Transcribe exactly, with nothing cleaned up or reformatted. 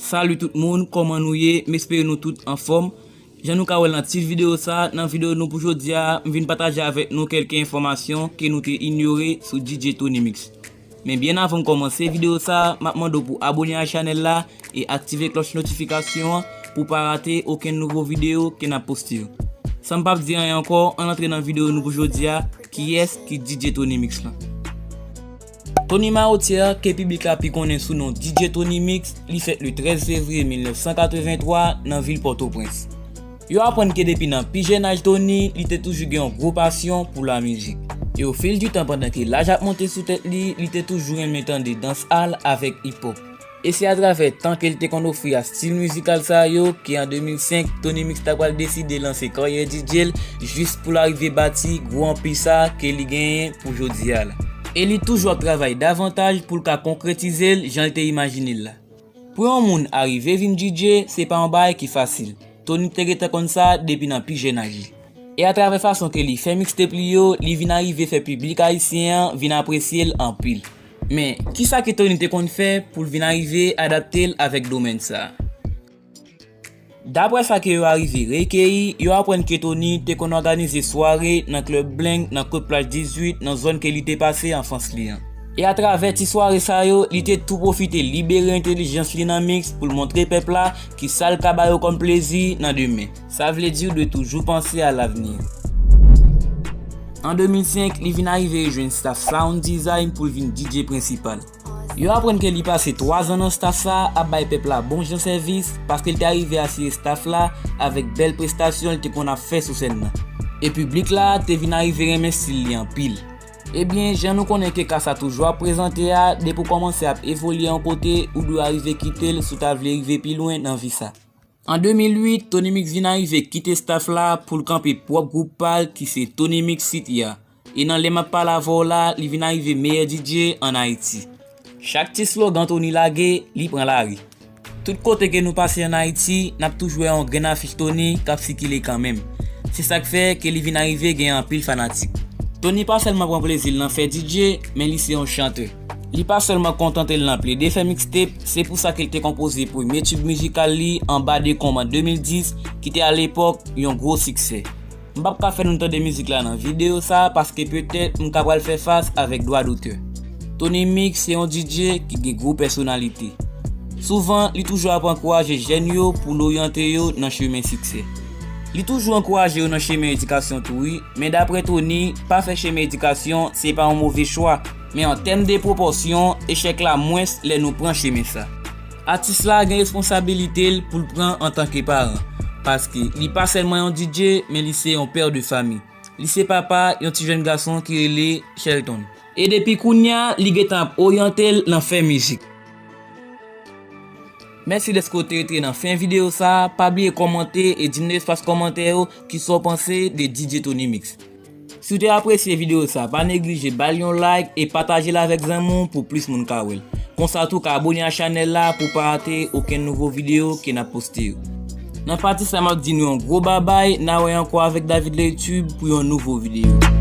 Salut tout moun, kòman nou ye? M espere nou tout anfòm. Jan nou ka wè l nan tit videyo sa, nan videyo nou pou jodi a, m vin pataje avèk nou kèlke enfòmasyon ke nou te inyore sou D J Tony Mix. Men byen avan m kòmanse videyo sa, m ap mande w pou abone a chanèl la e aktive klòch notifikasyon an pou pa rate okenn nouvo videyo ke n ap poste yo. San m p ap di anyen ankò, ann antre nan videyo nou pou jodi a, kiyès ki D J Tony Mix lan? Tony Marotier, ke piblik la pi konnen sou non D J Tony Mix, li fèt le trèz fevriye mil nèf san katrevenntwa nan vil Pòtoprens. Yo aprann ke depi nan pi jèn aj Tony, li te toujou gen yon gwo pasyon pou lamizik. E o fil di tan, pandan ke laj ap monte sou tèt li, li te toujou renmen tande dancehall avèk hip hop. E se atravè tan ke l te konn ofri a stil mizikal sa yo ke an de mil senk, Tony Mix ta pral deside lanse karyè D J l jis pou l arive bati gwo anpil sa ke li genyen pou jodi a la. E li toujou ap travay davantaj pou l ka konkretize l jan l te imajine l la. Pou yon moun arive vin D J, se pa yon bagay ki fasil. Tony te gentan konn sa depi nan pi jèn aj li. E atravè fason ke li fè mixtape li yo, li vin arive fè piblik ayisyen an vin apresye l anpil. Men, kisa ke Tony te konn fè pou l vin arive adapte l avèk domèn sa a? Daprè sa ke yo arive rekeyi, yo aprann ke Tony te konn òganize sware nan klèb Bling nan Kot Plaj dizuit, nan zòn ke li te pase anfans li an. E atravè ti sware sa yo, li te tou pwofite libere entèlijans li nan mix pou l montre pèp la kisa l ka ba yo kòm plezi nan demen. Sa vle di w dwe toujou panse a lavni. An de mil senk, li vin arive rejwenn staff Sound Design pou l vin D J prensipal. Yo aprann ke li pase twa zan nan staff sa a ap bay pèp la bon jan sèvis, paske l te arive asire staff la avèk bèl prestasyon l te konn ap fè sou sèn nan. E piblik la te vin arive renmen stil li anpil. Ebyen, jan nou konnen ke ka sa toujou ap prezante a, depi w kòmanse ap evolye yon kote, ou dwe arive kite l si w ta vle rive pi lwen nan vi sa. An de mil uit, Tony Mix vin arive kite staff la pou l kanpe pwòp gwoup pa l ki se Tony Mix City a. E nan lè m ap pale avè w la, li vin arive meyè D J ann Ayiti. Chak ti slogan Tony lage, li pran lari. Tout kote ke nou pase ann Ayiti, n ap toujou wè yon grenn afich Tony k ap sikile kanmenm. Se sa k fè ke li vin arive gen anpil fanatik. Tony pa sèlman pran plezi l nan fè D J, men li se yon chantè. Li pa sèlman kontante l nan plede fè mixtape, se pou sa ke l te konpoze premye tib mizikal li, Anba Dekonm an de mil dis, ki te alepòk yon gwo siksè. M p ap ka fè nou tande mizik la nan videyo sa a, paske petèt m ka pral fè fas avèk dwa dotè. Tony Mix se yon D J ki gen gwo pèsonalite. Souvan, li toujou ap ankouraje jèn yo pou l oryante yo nan chemen siksè. Li toujou ankouraje yo nan chemen edikasyon tou wi, men daprè Tony, pa fè chemen edikasyon, se pa yon move chwa. Men an tèm de pwopòsyon, echèk la mwens lè nou pran chemen sa. Atis la gen responsabilite l pou l pran antanke paran, paske li pa sèlman yon D J, men li se yon pè de fami. Li se papa yon ti jèn gason ki rele Shelton. E depi kounye a, li gentan ap oryante l nan fè mizik. Mèsi dèske w te rete nan fen videyo sa a. Pa bliye kòmante e di m nan espas kòmantè yo kisa w panse de D J Tony Mix. Si w te apresye videyo sa, pa neglije ba l yon like e pataje l avèk zanmi w pou plis moun ka wè l. Konsa tou ka abone a chanèl la pou pa rate okenn nouvo videyo ke n ap poste yo. Nan pati sa, m ap di nou yon gwo babay, n a wè ankò avèk David Leitube pou yon nouvo videyo.